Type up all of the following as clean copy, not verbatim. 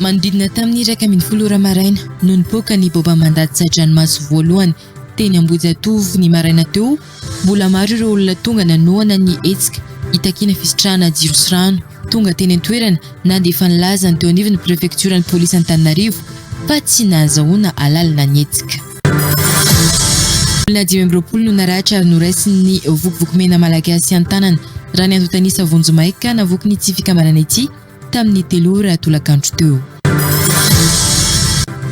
Manodidina tamin'ny 11 ora maraina no nipoaka ny baomba mandatsa-dranomaso voalohany teny Ambohijatovo ny maraina teo. Mbola maro ireo olona tonga nanohana ny hetsika hitakiana fisitrahana jiro sy rano. Tonga teny an-toerana na dia efa nilaza ny teo anivon'ny prefektioran'ny polisy Antananarivo fa tsy nahazahoana alalana ny hetsika. Olona 25 no naratra ary noraisin'ny Vokovoko Mena Malagasy an-tanana raha ny antontan'isa vonjimaika navoakin'ity fikambanana ity tamin'ny telo ora tolakandro teo.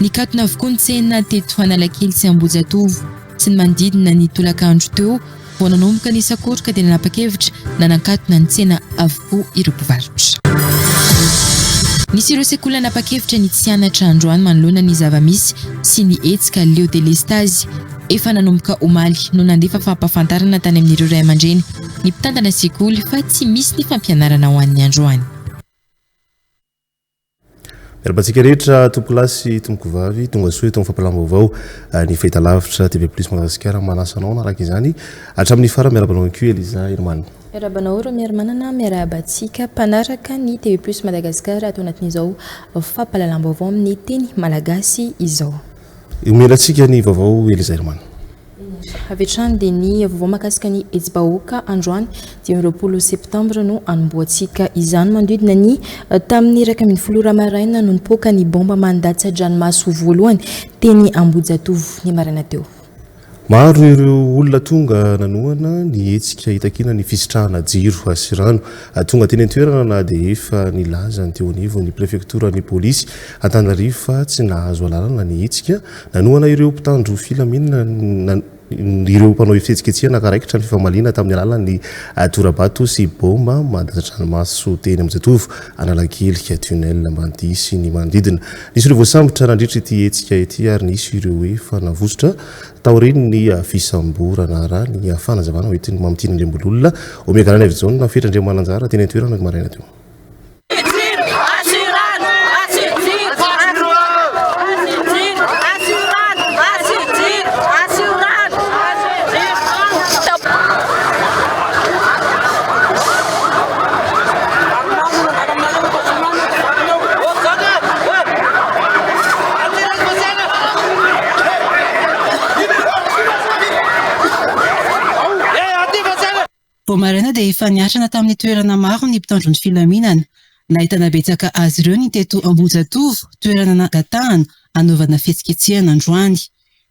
Nikatona avokoa ny tsena teto Analakely sy Ambohijatovo sy ny manodidina ny tolakandro teo vao nanomboka ny sakoroka dia nanapa-kevitra nanankatona ny tsena avokoa ireo mpivarotra. Nisy ireo sekoly nanapa-kevitra ny tsy hianatra androany manoloana ny zava-misy sy ny hetsika leo delestazy efa nanomboka omaly no nandefa fampahafantarana tany amin'ireo ray aman-dreny ny mpitantana sekoly fa tsy misy ny fampianarana ho an'ny androany. Miarahaba antsika rehetra tompokolahy sy tompokovavy, tonga soa eto amin'ny fampahalalam-baovao ny fahitalavitra TV Plus Madagasikara manasa anao hanaraka izany hatramin'ny farany. Miarahaba anao ihany koa Eliza Herman. Miarahaba anao Romiarimanana, miarahaba antsika mpanaraka ny TV Plus Madagasikara ato anatin'izao fampahalalam-baovao amin'ny teny malagasy izao. Omena antsika ny vaovao Eliza Herman. Avy hatrany dia ny vaovao mahakasika ny hetsi-bahoaka androany 25 septambra no hanombohantsika izany. Manodidina ny tamin'ny 11 ora maraina no nipoaka ny baomba mandatsa-dranomaso voalohany teny Ambohijatovo ny maraina teo. Maro ireo olona tonga nanohana ny hetsika hitakiana ny fisitrahana jiro sy rano. Tonga teny an-toerana na dia efa nilaza ny teo anivon'ny prefektoran'ny polisy Antananarivo fa tsy nahazo alalana ny hetsika Nanohana ireo mpitandro filaminana ireo mpanao fihetsiketsehana ka raikitra ny fifamaliana tamin'ny alalan'ny tora-bato sy baomba mandatsa-dranomaso teny Ambohijatovo, Analakely, Tunnel Ambanidia sy ny manodidina. Nisy ireo voasambotra nandritra ity hetsika ity ary nisy ireo efa navotsotra taorian'ny fisamborana, raha ny fanazavana hoentin'i Mamitiana Andriambololona, Omega Ranaivojaona, Fetra Andriamananjara teny an-toerana ny maraina teo. Vao maraina dia efa niatrana tamin'ny toerana maro ny mpitandro ny filaminana. Nahitana betsaka azy ireo ny teto Ambohijatovo, toerana nangatahana hanaovana fihetsiketsehana androany.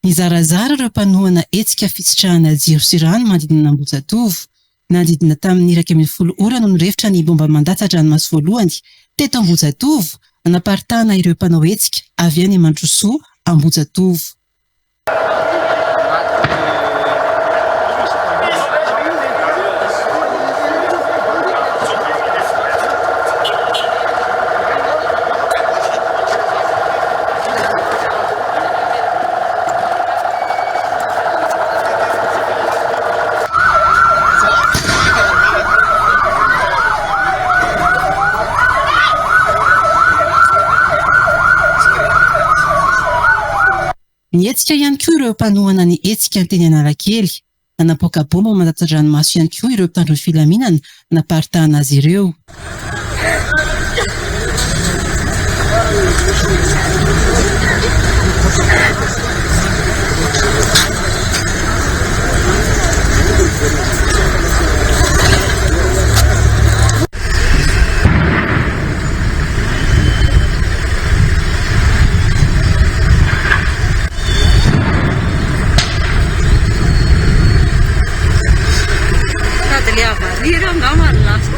Nizarazara ireo mpanohana hetsika fisitrahana jiro sy rano manodidina an'Ambohijatovo. Nanodidina tamin'ny 11 ora no nirefotra ny bomba mandatsa-dranomaso voalohany teto Ambohijatovo, nanaparitahana ireo mpanao hetsika avy any Mandrosoa, Ambohijatovo. Nihetsika ihany koa ireo mpanohana ny hetsika teny Analakely. Nanapoaka baomba mandatsa-dranomaso ihany koa ireo mpitandro ny filaminana naparitahana azy ireo. Sady le avaria ireo angamba no lasa.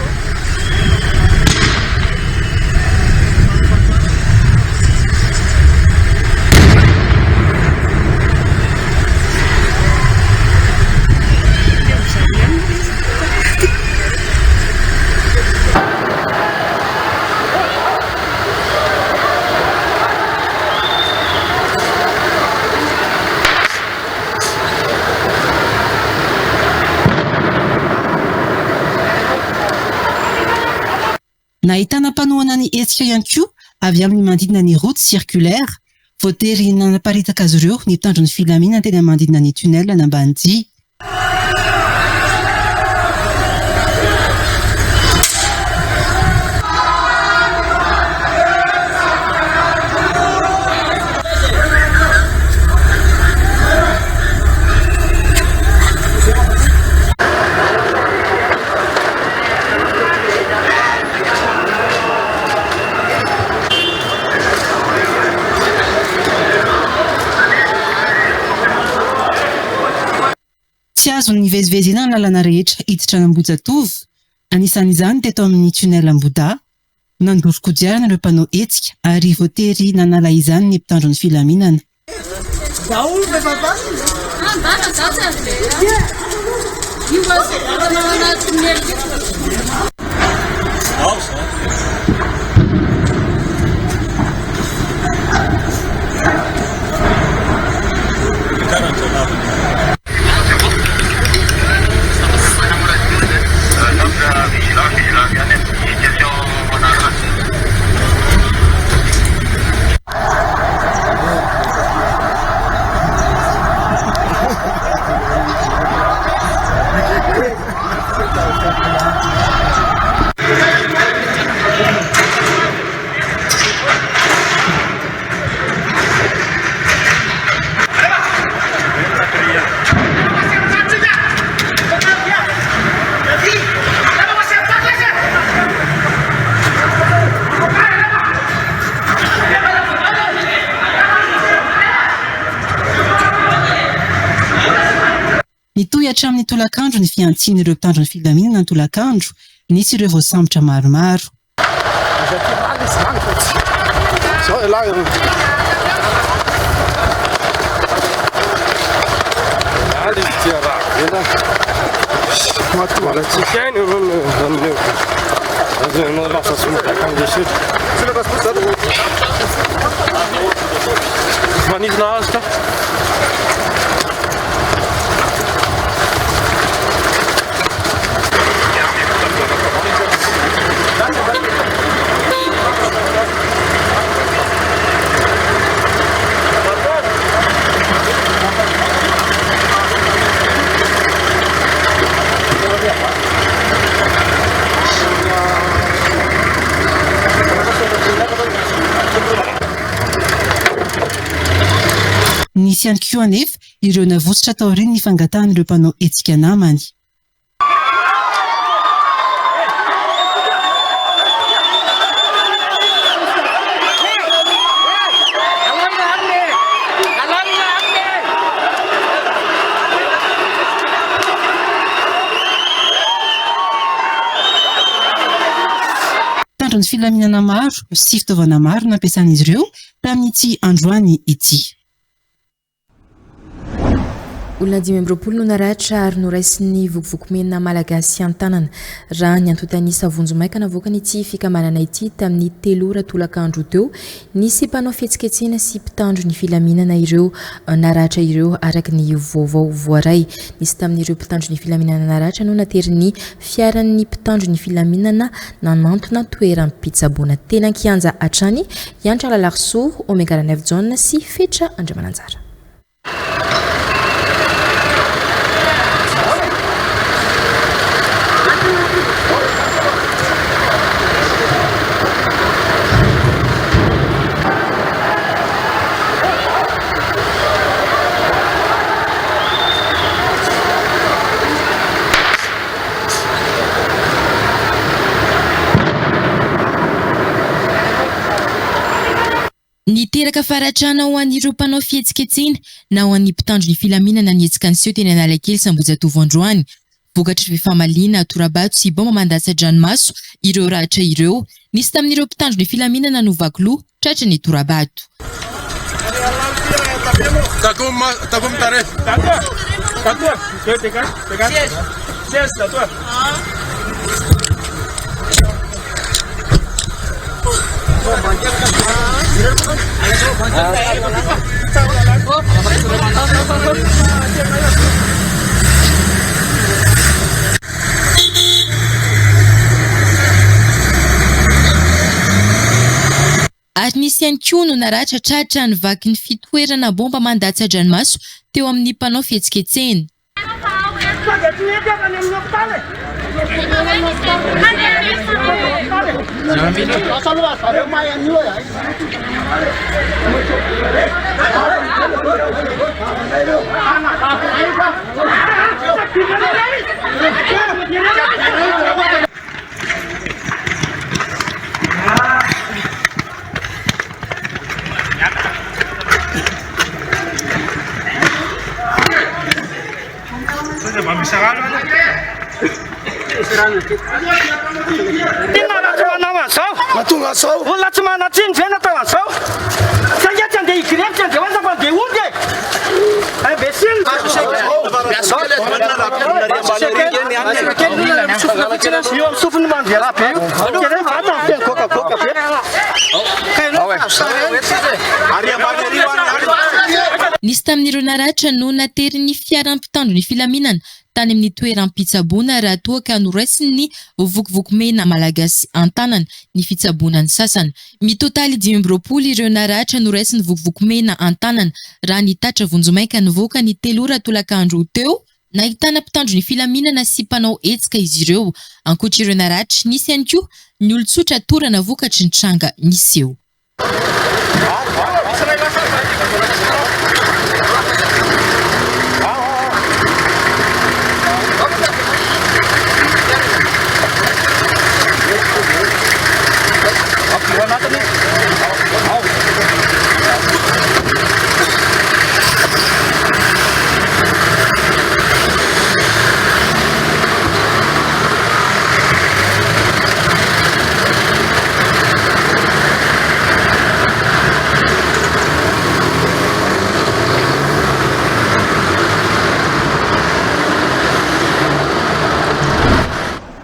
Nahitana mpanohana ny hetsika ihany koa avy amin'ny manodidina ny route circulaire. Voatery nanaparitaka azy ireo ny mpitandro ny filaminana teny amin'ny manodidina ny tunnel an'Ambanidia. Tsy azo nivezivezena ny lalana rehetra hiditra an'Ambohijatovo, anisan'izany teto amin'ny tunnel Ambohidahy. Nandoro kodiarana ireo mpanao hetsika ary voatery nanala izany ny mpitandro ny filaminana. Nitohy hatramin'ny tolakandro ny fihantsian'ireo mpitandro ny filaminana ny tolakandro, nisy ireo voasambotra maromaro. Nisy ihany koa anefa ireo navotsotra taorian'ny fangatahan'ireo mpanao hetsika namany. Mpitandro ny filaminana maro sy fitaovana maro nampiasan'izy ireo tamin'ity androany ity. Olona 25 no naratra ary noraisin'ny Vokovoko-mena Malagasy an-tanana. Raha ny antontan'isa vonjimaika navoakan'ity fikambanana ity tamin'ny telo ora tolakandro teo, nisy mpanao fihetsiketsehana sy mpitandro ny filaminana ireo naratra ireo araka ny vaovao voaray. Nisy tamin'ireo mpitandro ny filaminana naratra no naterin'ny fiaran'ny mpitandro ny filaminana nanantona toeram-pitsaboana teny an-kianja hatrany i Hanitra Lalarisoa, Omega Ranaivojaona sy Fetra Andriamananjara. Niteraka faharatrana ho an'ireo mpanao fihetsiketsehana na ho an'ny mpitandro ny filaminana ny hetsika niseho teny Analakely sy Ambohijatovo androany. Vokatry ny fifamaliana tora-bato sy baomba mandatsa-dranomaso ireo ratra ireo. Nisy tamin'ireo mpitandro ny filaminana no vaky loha tratry ny tora-bato. Ary nisy ihany koa no naratra tratra nivaky ny fitoerana bomba mandatsa-dranomaso teo amin'ny mpanao fihetsiketsehana. Inona no tsy manao an'izao? Mahatonga an'izao. Olona tsy manan-tsiny ve natao an'izao? Tsy ange tsy andeha higrevy, tsy andeha ho aiza fa andeha hody e! Imbécile! Io amin'ny sofiny mandeha rà be io. Jereo ny vatany feno goakagoaka be. Nisy tamin'ireo naratra no naterin'ny fiara mpitandro ny filaminana tany amin'ny toeram-pitsaboana raha toa ka noraisin'ny Vokovoko Mena Malagasy an-tanana ny fitsaboana ny sasany. Mitotaly 25 ireo naratra noraisin'ny Vokovoko Mena an-tanana raha ny tatra vonjimaika nivoaka ny telo ora tolakandro teo. Nahitana mpitandro ny filaminana sy mpanao hetsika izy ireo. Ankoatra ireo naratra, nisy ihany koa ny olon-tsotra torana vokatry ny tranga niseho.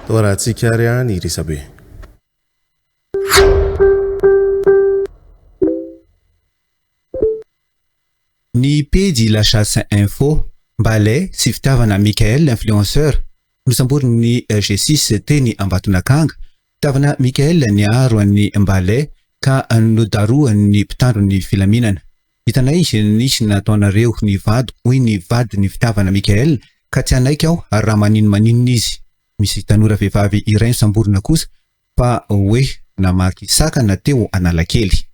Toa raha tsika ary any resabe. Ny pejy La Chasse Info, Mbalay sy Fitiavana Mickaël influenceur, nosamborin'ny G-six teny Ambatonakanga. Fitiavana Mickaël niaro an'i Mbalay ka nodarohan'ny mpitandro ny filaminana. Hitanay ny nataonareo ny vadiko hoy ny vadin'i Fitiavana Mickaël ka tsy hanaiky aho raha maninomaninona izy. Misy tanora vehivavy iray nosamborina kosa fa hoe namaky sakana teo Analakely.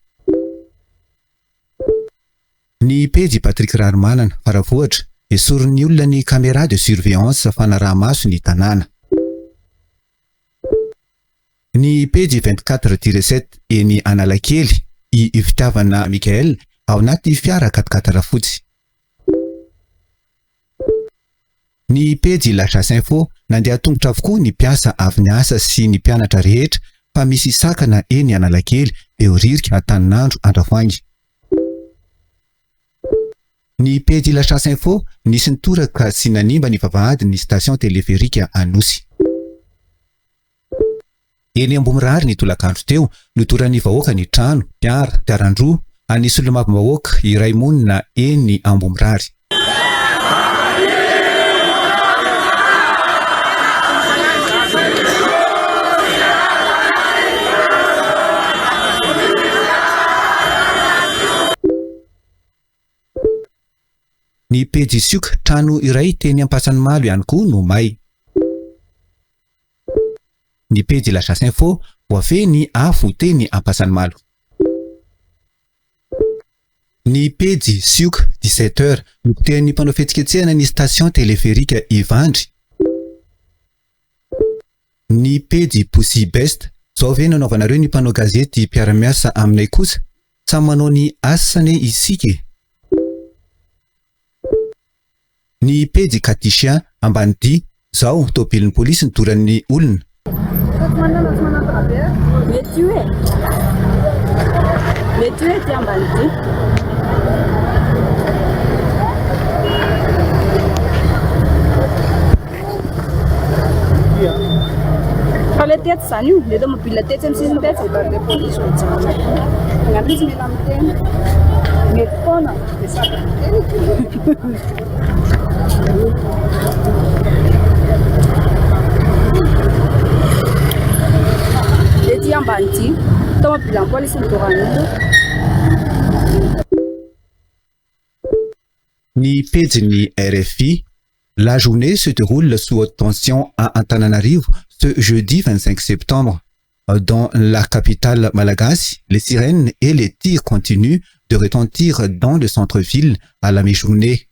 Ny pejy Patrick Raharimanana, Faravohitra, esorin'ny olona ny caméra de surveillance fanaraha-maso ny tanàna. Ny pejy 24 tiret 7 eny Analakely, i Fitiavana Mickaël ao anaty fiara quat-quatre fotsy. Ny pejy La Chasse Info, nandeha tongotra avokoa ny mpiasa avy niasa sy ny mpianatra rehetra fa misy sakana eny Analakely, Behoririka, Antaninandro, Andravoahangy. Ny pejy La Chasse Info, nisy nitoraka sy nanimba ny vavahadin'ny station téléphérique Anosy. Eny Ambohimirary ny tolakandro teo, nodoran'ny vahoaka ny trano, fiara, fiaran-droa, an'ny solombavambahoaka iray monina eny Ambohimirary. Ny pejy Sioka, trano iray teny Ampasanimalo ihany koa no may. Ny pejy La Chasse Info, voafehy ny afo teny Ampasanimalo. Ny pejy Sioka, 17 heures, nopotehan'ny mpanao fihetsiketsehana ny station téléphérique Ivandry. Ny pejy Poussy Best, zao ve no anaovanareo ny mpanao gazety mpiara-miasa aminay kosa? Samy manao ny asany isika e! Ny pejy Katisha, Ambanidia, Zao, tobilin'ny polisy nidoran'ny olona. Mety io e! Mety io e ty Ambanidia. Fa le tetsy zany io, le tomobile tetsy amin'ny sisiny tetsy. Angamba izy mila miteny. Mety foana. Ety ambany ity. Tomobile an'ny polisy nodoran'olona. Ny pejin'ny rfi, La journée se déroule sous haute tension à Antananarivo ce jeudi 25 septembre. Dans la capitale malagasy, les sirènes et les tirs continuent de retentir dans le centre-ville à la mi-journée.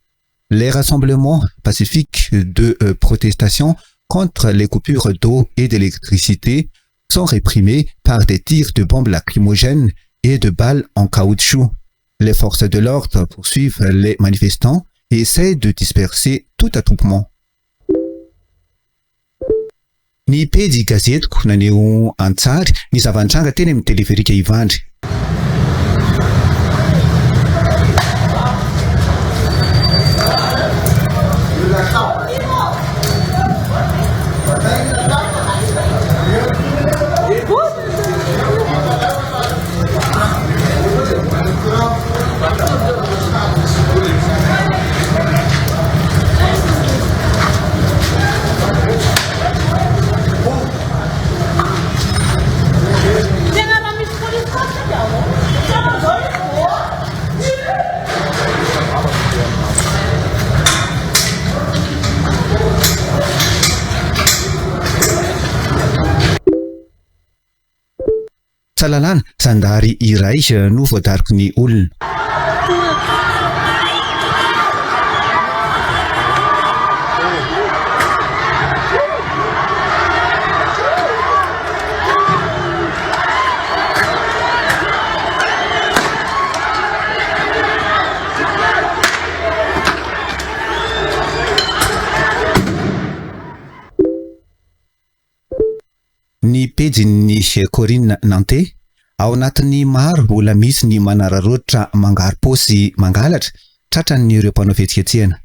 Les rassemblements pacifiques de protestation contre les coupures d'eau et d'électricité sont réprimés par des tirs de bombes lacrymogènes et de balles en caoutchouc. Les forces de l'ordre poursuivent les manifestants et essaient de disperser tout attroupement. Ny pejy Gazetiko naneho an-tsary ny zava-nitranga teny amin'ny teleferika Ivandry. Tsalalana, zandary iray no voadaroky ny olona. Ny pejin'ny Corinne Nantes, ao anatin'ny maro mbola misy ny manararaotra mangaro-paosy mangalatra, tratran'ireo mpanao fihetsiketsehana.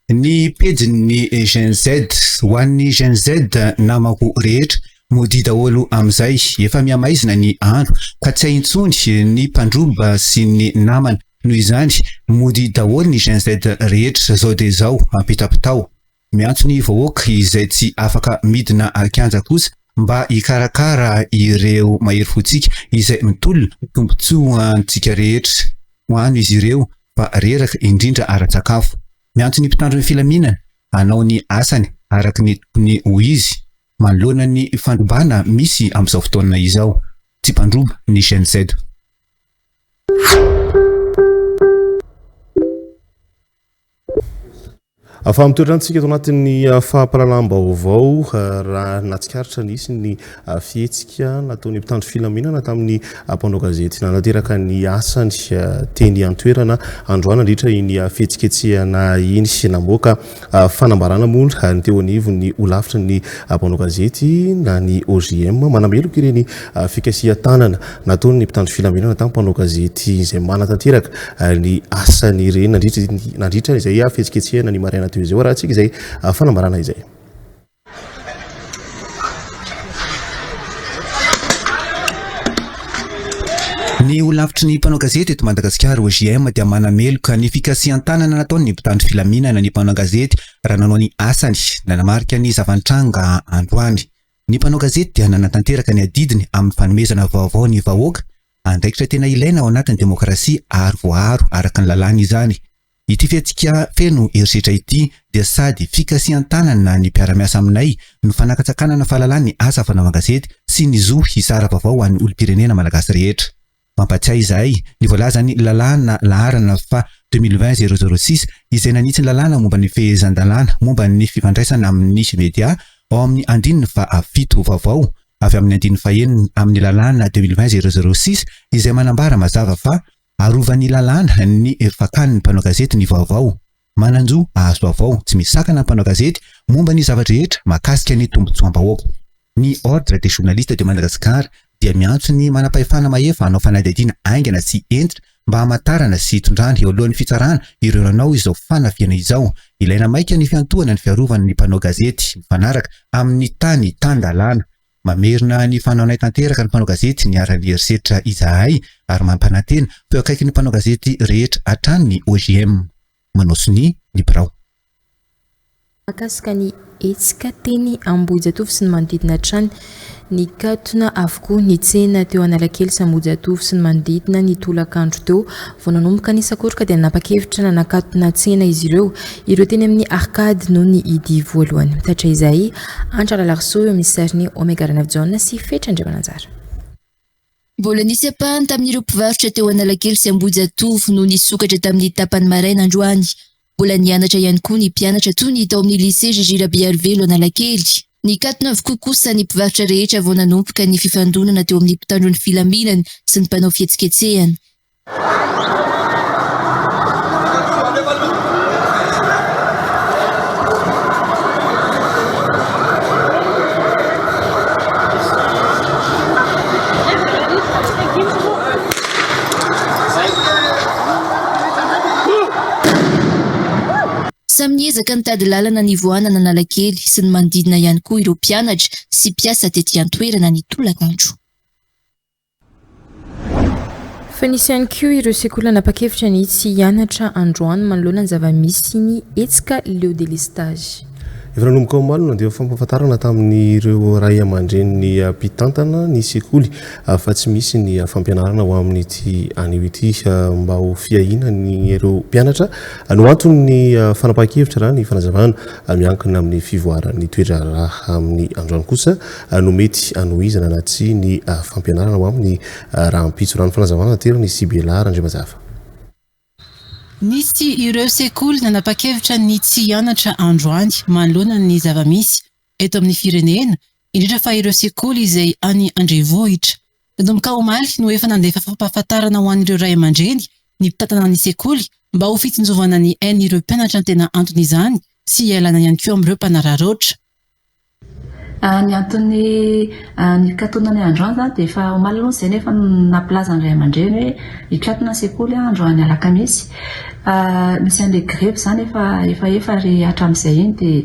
Ny pejin'ny Gen Z, ho an'ny Gen Z namako rehetra, modia daholo amin'izay, efa mihamaizina ny andro ka tsy hay intsony ny mpandroba sy ny namana, noho izany mody daholo ny Gen Z rehetra zao dia izao, ampitapitao. Miantso ny vahoaka izay tsy afaka midina an-kianja kosa mba hikarakara ireo mahery fontsika izay mitolona ho tombontsoantsika rehetra. Hoano izy ireo fa reraka indrindra ara-tsakafo. Miantso ny mpitandro ny filaminana hanao ny asany araka ny tokony ho izy manoloana ny fandrobana misy amin'izao fotoana izao. Tsy mpandroba ny Gen Z. Fa mitoetra antsika eto anatin'ny fampahalalam-baovao raha natsikaritra nisy ny fihetsika nataon'ny mpitandro filaminana tamin'ny mpanao gazety nanateraka ny asany teny an-toerana androany nandritra iny fihetsiketsehana iny. Namoaka fanambarana moa ny teo anivon'ny holafitry ny mpanao gazety na ny OJM manameloka ireny fikasihan-tanana nataon'ny mpitandro filaminana tamin'ny mpanao gazety izay manatanteraka ny asany ireny nandritra nandritra izay fihetsiketsehana ny maraina teo izay. Hoarahantsika izay fanambarana izay. Ny holafitry ny mpanao gazety eto Madagasikara, OJM, dia manameloka ny fikasihan-tanana nataon'ny mpitandro filaminana ny mpanao gazety raha nanao ny asany, nanamarika ny zava-nitranga androany. Ny mpanao gazety dia nanatanteraka ny adidiny amin'ny fanomezana vaovao ny vahoaka, andraikitra tena ilaina ao anatin'ny demokrasia ary voaaro araka ny lalàna izany. Ity fihetsika feno herisetra ity dia sady fikasihan-tanana ny mpiara-miasa aminay no fanakatsakanana fahalalana ny asa fanaovan-gazety sy ny zo hizara vaovao ho an'ny olom-pirenena malagasy rehetra. Mampatsiahy izahay ny voalazan'ny lalàna laharana faha 2020 006 izay nanitsy ny lalàna momba ny fehezan-dalàna momba ny fifandraisana amin'ny media ao amin'ny andininy faha fito vaovao avy amin'ny andininy fahenina amin'ny lalàna 2020 006 izay manambara mazava fa Arovan'ny lalàna ny fakàn'ny mpanao gazety ny vaovao. Manan-jo hahazo vaovao tsy misy sakana ny mpanao gazety momba ny zava-drehetra mahakasika ny tombontsoam-bahoaka. Ny Ordre des journalistes de Madagascar dia miantso ny manam-pahefana mahefa hanao fanadihadiana haingana sy hentitra mba hamantarana sy hitondrana eo alohan'ny fitsarana ireo nanao izao fanafihana izao. Ilaina maika ny fiantohana ny fiarovana ny mpanao gazety mifanaraka amin'ny tany tan-dalàna. Mamerina ny fanaonay tanteraka ny mpanao gazety niharan'ny herisetra izahay ary mampanantena fa eo akaikin'ny mpanao gazety rehetra hatrany ny OJM. Manao sonia ny birao. Mahakasika ny hetsika teny Ambohijatovo sy ny manodidina hatrany. Nikatona avokoa ny tsena teo Analakely sy Ambohijatovo sy ny manodidina ny tolakandro teo. Vao nanomboka ny sakoroka dia nanapa-kevitra nanakatona tsena izy ireo. Ireo teny amin'ny Arcade no nihidy voalohany. Mitatra izay, Antra Ralarison eo amin'ny sarin'i Omega Ranaivojaona sy Fetra Andriamananjara. Mbola nisy ampahany tamin'ireo mpivarotra teo Analakely sy Ambohijatovo no nisokatra tamin'ny tapany maraina androany. Mbola nianatra ihany koa ny mpianatra toy ny tao amin'ny Lycée JJ Rabearivelo Analakely. Nikatona avokoa kosa ny mpivarotra rehetra vao nanomboka ny fifandonana teo amin'ny mpitandro ny filaminana sy ny mpanao fihetsiketsehana. Samy niezaka nitady lalana nivoahana an'Analakely sy ny manodidina ihany koa ireo mpianatra sy mpiasa tety an-toerana ny tolakandro. Fa nisy ihany koa ireo sekoly nanapa-kevitra ny tsy hianatra androany manoloana ny zava-misy ny hetsika leo délestage. Efa nanomboka omaly no nandeha fampahafantarana tamin'ireo ray aman-dreniny mpitantana ny sekoly fa tsy misy ny fampianarana ho amin'ity anio ity mba ho fiahiana ny ireo mpianatra no anton'ny fanapahan-kevitra raha ny fanazavana miankina amin'ny fivoaran'ny toe-draharaha amin'ny androany kosa no mety hanohizana na tsia ny fampianarana ho amin'ny rahampitso, raha ny fanazavana naterin'i Sibela Randriamazava. Nisy ireo sekoly nanapa-kevitra ny tsy hianatra androany manoloana ny zava-misy eto amin'ny firenena, indrindra fa ireo sekoly izay any an-drenivohitra. Nanomboka omaly no efa nandefa fampahafantarana ho an'ireo ray aman-dreny ny mpitantana ny sekoly mba ho fitsinjovana ny ain'ireo mpianatra ny tena anton'izany sy hialana ihany koa amin'ireo mpanararaotra. Ny anton'ny nikatonana androany izany dia efa omaly aloha izay no efa nampilaza ny ray aman-dreny hoe hikatona ny sekoly androany alakamisy. Misy an'ilay grevy izany efa efa efa ary hatramin'izay iny dia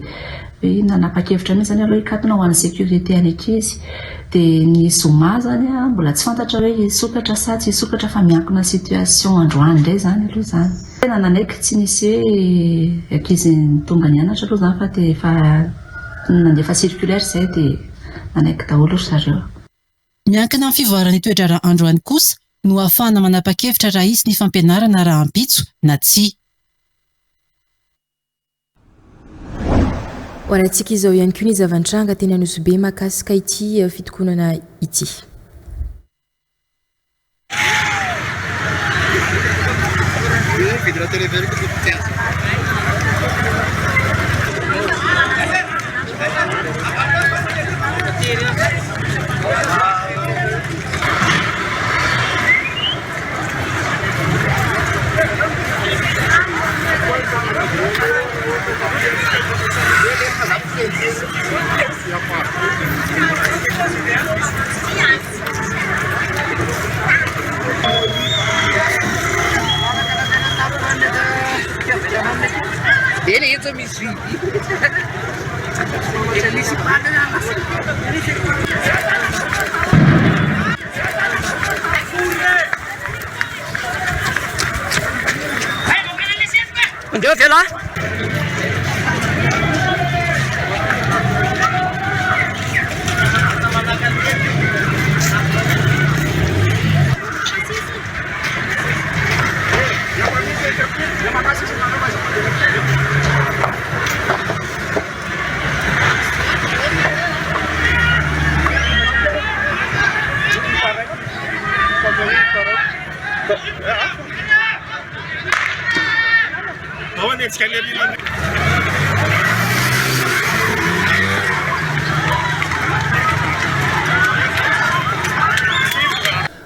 hoe nanapa-kevitra mihitsy izany aloha hikatona ho an'ny sécurité an'ny ankizy. Dia ny zoma izany mbola tsy fantatra hoe hisokatra sa tsy hisokatra fa miankina situation androany indray izany aloha izany. Tena nanaiky tsy nisy hoe ankizy tonga nianatra aloha izany fa dia efa nandefa circulaire izay dia nanaiky daholo ry zareo. Miankina amin'ny fivoaran'ny toe-draharaha androany kosa no ahafahana manapa-kevitra raha hisy ny fampianarana rahampitso na tsia. Ho arahintsika izao ihany koa ny zava-nitranga teny Anosibe mahakasika ity fitokonana ity.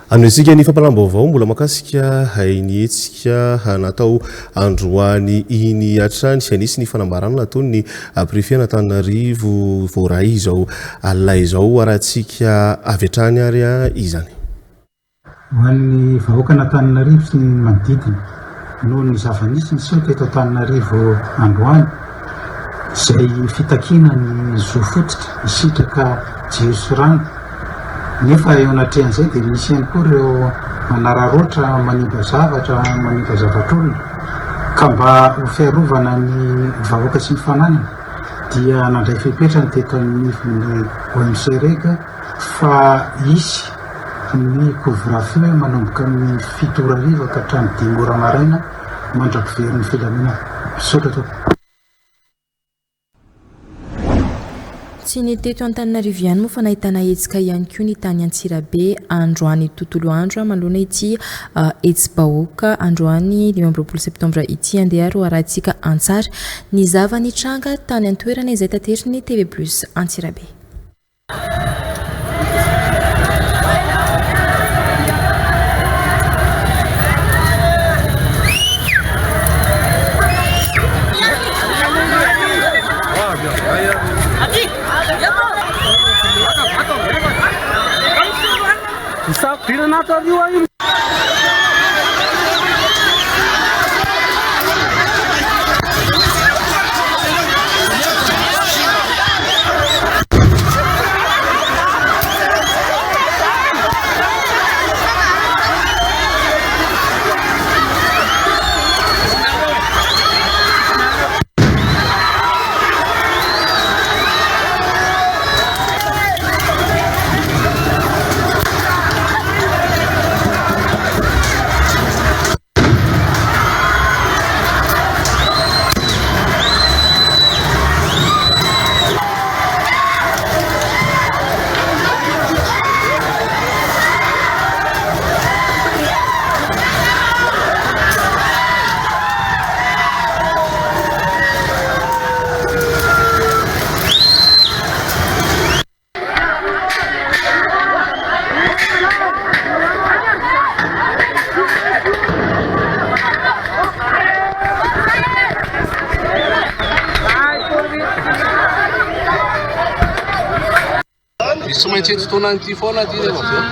Anohizika ny fampahalam-baovao mbola mahakasika iny hetsika natao androany iny hatrany. Nisy ny fanambarana nataon'ny Préfet an'Antananarivo voaray izao alina izao. Arahantsika avy hatrany ary izany. Ho an'ny vahoakan'Antananarivo sy ny manodidina, noho ny zava-nisy niseho teto Antananarivo androany, izay fitakiana ny zo fototra hisitraka jiro sy rano, nefa eo anatrehan'izay dia misy ihany koa ireo manararaotra manimba zavatra, manimba zavatr'olona, ka mba ho fiarovana ny vahoaka sy ny fananany dia nandray fepetra ny teto anivon'ny OMC Reg fa hisy ny couvre-feu manomboka amin'ny fito ora hariva ka hatramin'ny dimy ora maraina mandra-piverin'ny filaminana. Misaotra tompoko. Tsy ny teto Antananarivo ihany moa fa nahitana hetsika ihany koa ny tany Antsirabe androany tontolo andro manoloana ity hetsi-bahoaka androany 25 septambra ity. Andeha ary ho arahintsika an-tsary ny zava-nitranga tany an-toerana izay taterin'ny TV Plus Antsirabe. Tsy maintsy eto taonan'ity foana aty rehefa avy eo.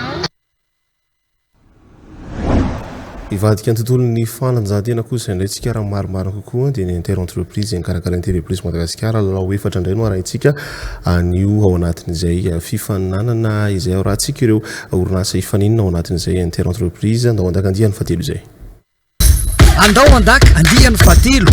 Hivadika ny tontolon'ny fanatanjahantena kosa indray tsika raha marimarina kokoa dia ny Inter Entreprise izay nikarakara ny TV Plus Madagasikara. Lalao efatra indray no arahintsika anio ao anatin'izay fifaninanana izay arahantsika ireo orinasa hifaninana ao anatin'izay Inter Entreprise. Andao handaka andiany fahatelo izay. Andao handaka andiany fahatelo,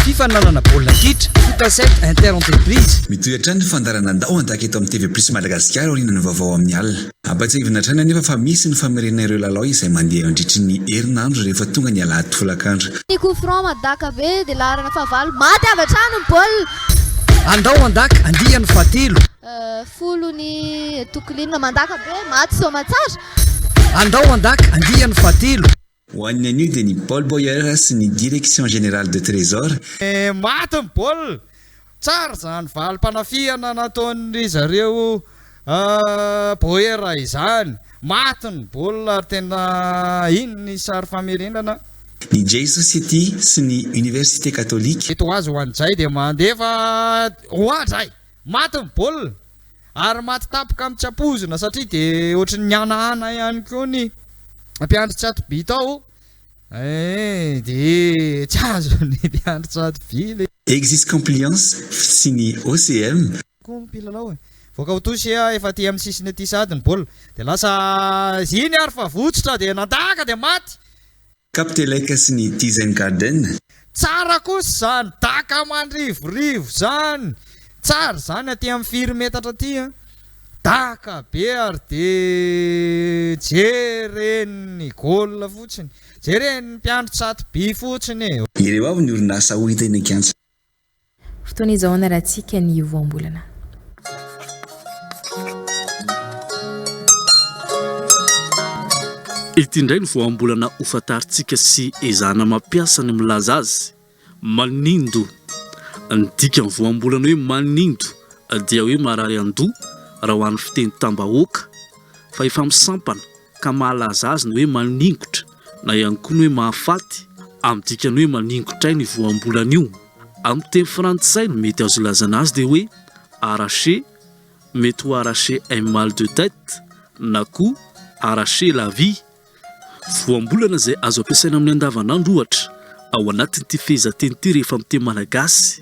fifaninanana baolina kitra, Footcasset Inter Entreprise. Mitohy hatrany ny fandaharana Andao handaka eto amin'ny TV Plus Madagasikara aorian'ny vaovao amin'ny alina. Ampatsiahivina hatrany anefa fa misy ny famerenana ireo lalao izay mandeha mandritry ny herinandro rehefa tonga ny alahady tolakandro. Ny coup franc madaka be dia laharana fahavalo maty avy hatrany ny baolina. Andao handaka andiany fahatelo. Folo ny tokolinina mandaka be maty soamantsara. Andao handaka andiany fahatelo. Ho an'ny anio dia ny Paul Boyer sy ny Direction Générale de Trésor. Maty ny baolina! Tsara izany valim-panafihana nataon-dry zareo Boer izany. Maty ny baolina ary tena iny ny sary famerenana. Ny Jay Society sy ny Université Catholique. Mety ho azy ho an'i Jay dia mandefa ho an Jay! Maty ny baolina! Ary maty tampoka amin'ny tsy ampoizina satria dia ohatry ny nihanahana ihany koa ny mpiandry tsato-by tao eh, dia tsy azon'ny mpiandry tsato-by ilay. Exis Compliance sy ny OCM. Koa ny mpilalao e. Voaka ho touche efa aty amin'ny sisiny aty sahady ny baolina. Dia lasa iny ary fa votsotra dia nandaka dia maty. Captelec sy ny Design Garden. Tsara kosa izany daka mandrivorivo izany! Tsara izany aty amin'ny firy metatra aty an! Daka be ary de jeren'ny goal fotsiny, jeren'ny mpiandry tsato-by fotsiny e! Ireo avy ny orinasa ho hita eny an-kianja. Fotoana izao hanarahantsika ny voambolana. Ity indray ny voambolana ho fantarintsika sy ezahana mampiasa ny milaza azy, manindo. Ny dikan'ny voambolana hoe manindo dia hoe marary an-doha raha ho an'ny fiteny tambahoaka fa efa misampana. ka mahalaza azy ny hoe maningotra na ihany koa ny hoe mahafaty, amin'ny dikany hoe maningotra aina io voambolana io. Amin'ny teny frantsay ny mety azo ilazana azy dia hoe arracher, mety ho arracher un mal de tête na koa arracher la vie. Voambolana izay azo ampiasaina amin'ny andavanandro ohatra, ao anatin'ity fehezanteny ity rehefa miteny malagasy.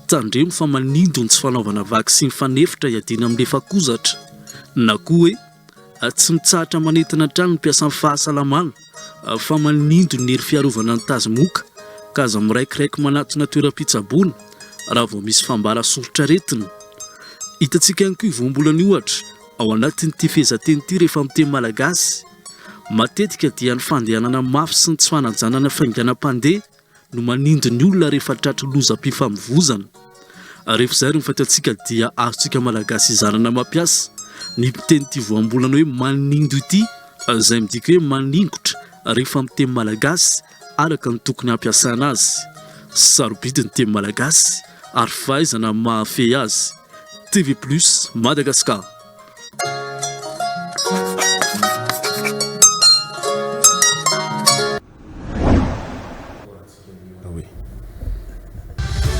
Tandremo fa manindo ny tsy fanaovana vaksiny fanefitra hiadiana amin'ny lefakozatra. Na koa hoe, tsy mitsahatra manentana hatrany ny mpiasan'ny fahasalamana fa manindo ny hery fiarovana ny tazomoka ka aza miraikiraiky manatona toeram-pitsaboana raha vao misy fambara soritr'aretina. Hitantsika ihany koa io voambolana io ohatra Ao anatin'ity fehezanteny ity rehefa miteny malagasy, matetika dia ny fandehanana mafy sy ny tsy fanajana ny hafainganam-pandeha no manindo ny olona rehefa tratry lozam-pifamoivozana. Rehefa izay ary ny fahitantsika dia azontsika malagasy izarana mampiasa ny mpiteny ity voambolana hoe manindo ity izay midika hoe maningotra rehefa miteny malagasy araka ny tokony hampiasana azy. Sarobidy ny teny malagasy ary fahaizana mahafehy azy. TV Plus Madagascar.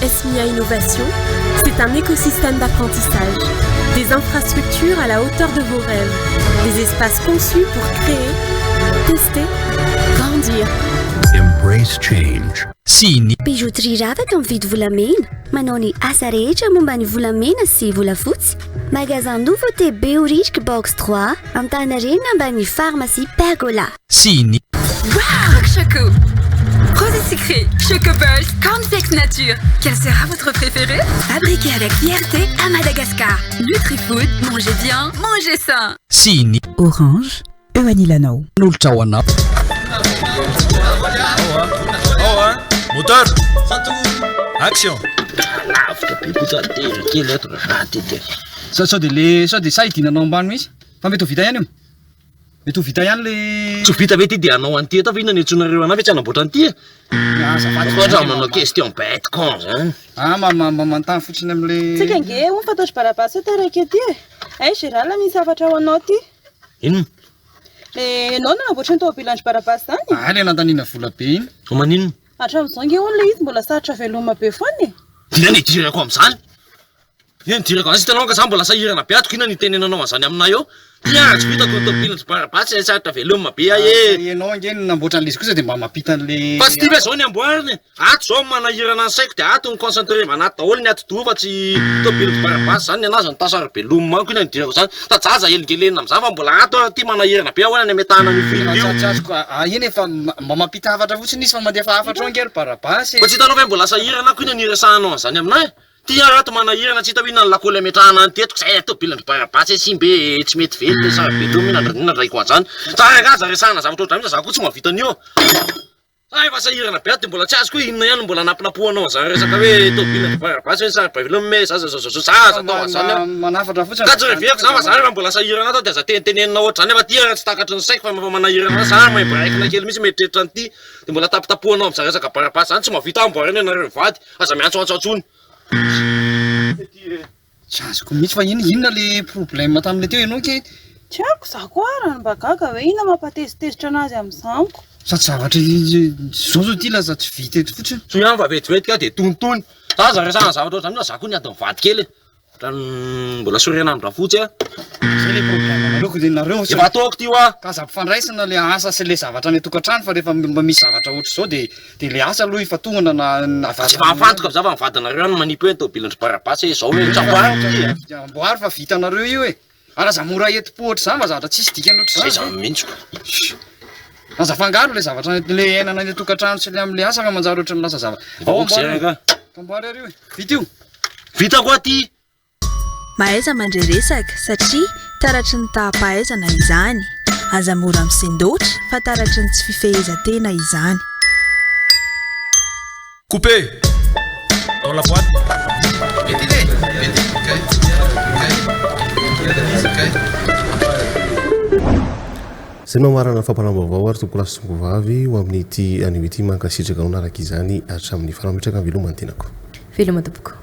SMIA Innovation, c'est un écosystème d'apprentissage, des infrastructures à la hauteur de vos rêves, des espaces conçus pour créer, tester, grandir. Embrace change. Sy ny. Bijouterie Ravaka mividy volamena, manao ny asa rehetra momba ny volamena sy volafotsy. Magasin Nouveauté Behoririka Box 3, Antaninarenina ambany Pharmacie Pergola. Sy ny. Wow Choco Rose et sucré, Choco Balls, Cornflakes Nature. Quel sera votre préféré? Fabriqué avec fierté à Madagascar. Nutrifood, mangez bien, mangez sain. Sy ny. Orange, eo anilanao. Nolotra ho anao. Moteur! Action! Lavitra be koa zany tena kely ato raha ty. Sao sao dia le sao dia sahy hidinanao ambany mihitsy fa mety ho vita ihany io. Mety ho vita ihany le. Tsy ho vita ve ty dia hanao an'ity eto fa inona no iantsoanareo anah ve tsy hanamboatra an'ity e? Azafady Ohatra manao question bête con zany. Ah ma ma ma manontany fotsiny am'le. Tsika ange hono fantatry Barabasy hoe taraiky ety e! Hay Gérald misy hafatra ho anao ty. Inona? Le enao nanamboatra ny tomobilan-dry Barabasy zany e! Ah le nandaniana vola be iny. Fa maninona? Hatramin'izao ange hono le izy mbola sarotra veloma be foana e! Inona no idirako amin'izany? Inona no idirako amin'izany? Hitanao angaha za mbola sahirana be ato ko inona no itenenanao an'izany aminay eo? Ty ah tsy vitako ny tomobilan-dry Barabasy e, sarotra veloma be ahy e! Enao ange no namboatra an'le izy kosa dia mba mampita an'le. Fa tsy ty ve zao ny amboarina e? Ato zao no manahirana ny saiko dia ato no concentrevana ato daholo ny atidoha fa tsy tomobilan-dry Barabasy zany ny anazy no tasaro-beloma amiko inona no idirako zany? Fa zaza elingelenina amzany fa mbola ato aho ty manahirana be ahoana ny ametahana an'io fil io? Tsy azoko ah iny efa mba mampita hafatra fotsiny izy fa mandefa hafatra ao ange ry Barabasy e! Fa tsy hitanao ve mbola sahirana ako inona no iresahanao an'izany aminah e? Ty aho ato manahirana tsy hita hoe inona ny lakôly ametrahana an'ity eto zay tomobilan-dry Barabasy e simba e tsy mety velona e saro-beloma inona inona ndraiko an'izany? Tsara angaha aza resahana zavatra ohatran'izany fa za koa tsy mahavita an'io. Za efa sahirana be ato de mbola tsy azoko hoe inona ihany no mbola anampinapohanao an'izany resaka hoe tôbila de barabasy hoe sary baivoly mme za za za za za aza atao an'izany aho. Manafatra fotsiny. Ka tsy reveriko za fa za rehefa mbola sahirana ato de aza tenitenenina ohatr'izany fa ty ara tsy takatry ny saiko fa efa manahirana ahy za mahay miraikina kely mihitsy mieritreritra an'ity de mbola tapitapohanao amin'izany resaka barabasy zany tsy mahavita amboarina ianareo mivady aza miantsoantso intsony. Tsy azoko mihitsy fa inona inona le problème tamin'le teo ianao kay? Tsy haiko, za koa ary no mba gaga hoe inona mampatezitezitra anazy amin'izany ko. Sady zavatra zao zao ty lasa tsy vita eto fotsiny. Soa ihany fa vetivety ka dia tonitony. Za aza resahana zavatra ohatr'izany fa za koa niady mivady kely e. Ohatran'ny mbola sorena amin-dRafotsy aho. Zay le problème nareo ko de nareo Efa ataoko ty hoa. Ka aza ampifandraisina le asa sy le zavatra any an-tokantrano fa rehefa mba misy zavatra ohatr'izao de de le asa aloha ifantohana na na Tsy mahafantoka za fa ny vadinareo any manipy hoe ny tomobilan-dry Barabasy hoe zao hoe tsy amboariko ty e. Amboary fa vitanareo io e. Ary aza mora entim-po ohatr'izany fa zavatra tsisy dikany ohatr'izany. Zay zany mihitsy ko. Aza afangaro le zavatra le iainana any an-tokantrano sy le amin'le asa fa manjary ohatran'ny lasa zava. Efa ok zay angaha. Amboary ary io e. Vita io. Vita koa ty. Mahaiza mandre resaka satria taratry ny taham-pahaizana izany. Aza mora misendoatra fa taratry ny tsy fifehezan-tena izany. Coupé! Dans la boîte. Izay no hamarana ny fampahalalam-baovao ary tompokolahy sy tompokovavy ho amin'ity anio ity. Mankasitraka anao naraka izany hatramin'ny farany. Mitraka ny veloma ny tenako. Veloma tompoko.